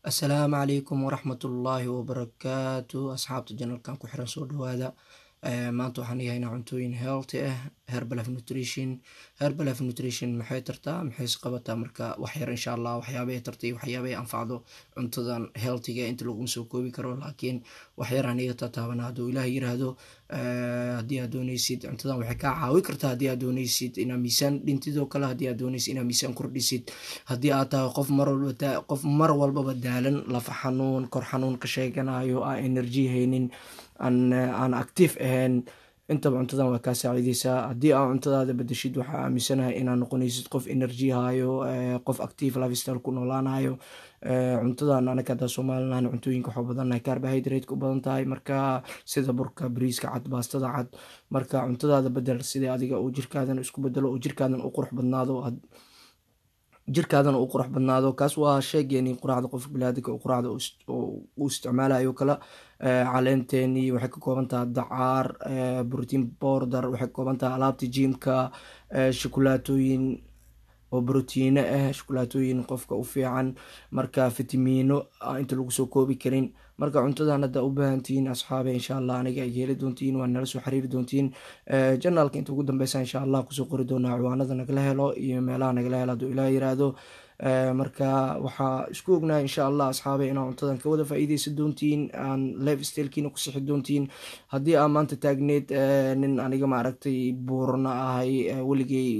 Assalaamu calaykum waraxmatullaahi wabarakaatu. Asxaabta channelkan ku xiran, soo dhawaada. Maanta waxaan yahaynaa cuntooyin healthy ah, Herbalife Nutrition. Herbalife Nutrition maxay tartaa, maxayse qabataa? Marka wax yar, insha Allah, waxyaabay tartay, waxyaabay anfacdo cuntadan healthyga inta laguma soo koobi karo, laakiin wax yar aan iga tataabana hadduu Ilaah yiraahdo. Haddii aad dooneysid, cuntadan waxay kaa caawi kartaa haddii aad dooneysid inaad miisaan dhintid oo kale, haddii aad dooneysid inaad miisaan kordhisid, haddii aad tahay qof mar walbaba daalan, lafa xanuun, kor xanuun ka sheeganayo, aan energy haynin, aan active ahayn, intaba cuntadan waa kaa saacideysaa. Haddii aa cuntadaada bedeshid, waxaa aaminsanahay inaad noqonaysid qof energy hayo, qof active lifestyle ku noolaanayo. Cuntadan anaka haddaa Soomaliland cuntooyinka waxaa badannahay carbohydrate u badan tahay, marka sida burka, bariiska cad, baastada cad. Marka cuntadaada bedel sidii adiga uu jirkaadan isku bedelo oo jirkaadan u qurux badnaado, jirkaadana u qurux badnaado. Kaas waa sheegeeni quraacda qofka biniaadamka uu quraacda u isticmaalayo kala. Caleenteeni waxay ka kooban tahay dacaar, protein powder, waxay ka kooban tahay alaabta gymka, shukulaatooyin oo brotiino ah, shukulaatooyin qofka u fiican, marka fitamiino inta lagu soo koobi karin. Marka cuntadan hadda u baahantihiin, asxaabe, insha Allah aniga ay heli doontiin, waa nala soo xiriiri doontiin. Channelka inta ugu dambeysa, insha Allah, kusoo qori doonaa ciwaanada nagala helo iyo meelaha nagala helo, hadduu Ilaah yiraahdo. Marka waxaa isku ognahay, insha Allah, asxaabe, inaa cuntadan ka wada faa-iideysan doontiin, aan lifestylekiina ku sixi doontiin. Haddii aa maanta taagneed nin aniga maaragtay buurna ahay, weligay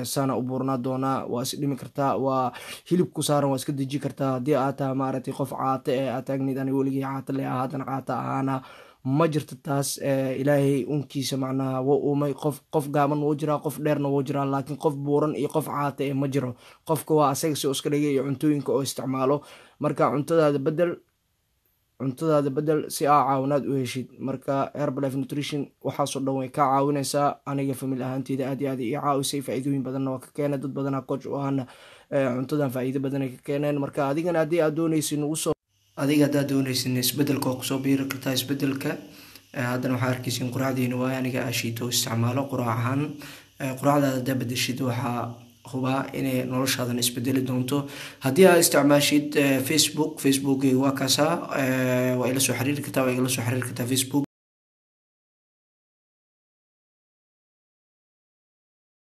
sana u buurnaa doonaa, waa is dhimi kartaa, waa hilib ku saaran, waa iska deji kartaa. Haddii aad tahay maaragtay qof caate ee aad taagneyd aniga weligay caate le ah, haddana caate ahaana, ma jirto taas. Ilaahay unkiisa macnaha wuu uumay. Qof gaaban wuu jiraa, qof dheerna wuu jiraa, laakiin qof buuran iyo qof caate eh ma jiro. Qofka waa asaga si iska dhigay iyo cuntooyinka oo isticmaalo. Marka cuntadaada bedel, cuntadaada bedel si aa caawinaad u heshid. Marka Herbalife Nutrition waxaasoo dhan way kaa caawineysaa. Aniga family ahaanteyda aad iyo aad ii caawisay, faa-iidooyin badanna waa ka keenay, dad badanaa coach u ahana cuntadan faa-iido badanay ka keeneen. Marka adigana haddii aad dooneysid nugu soo, adiga haddaad dooneysin isbedelka, waa kusoo biiri kartaa isbedelka. Haddana waxaa arkeysin quraacdiina waaye, aniga aashiito isticmaalo quraac ahaan. Quraacdaada haddaa bedeshid, waxaa hubaa inay noloshaadan isbedeli doonto. Haddii aad isticmaashid Facebook, Facebookgayga waa kaasaa, waa ila soo xiriiri kartaa, waa igala soo xiriiri kartaa Facebook.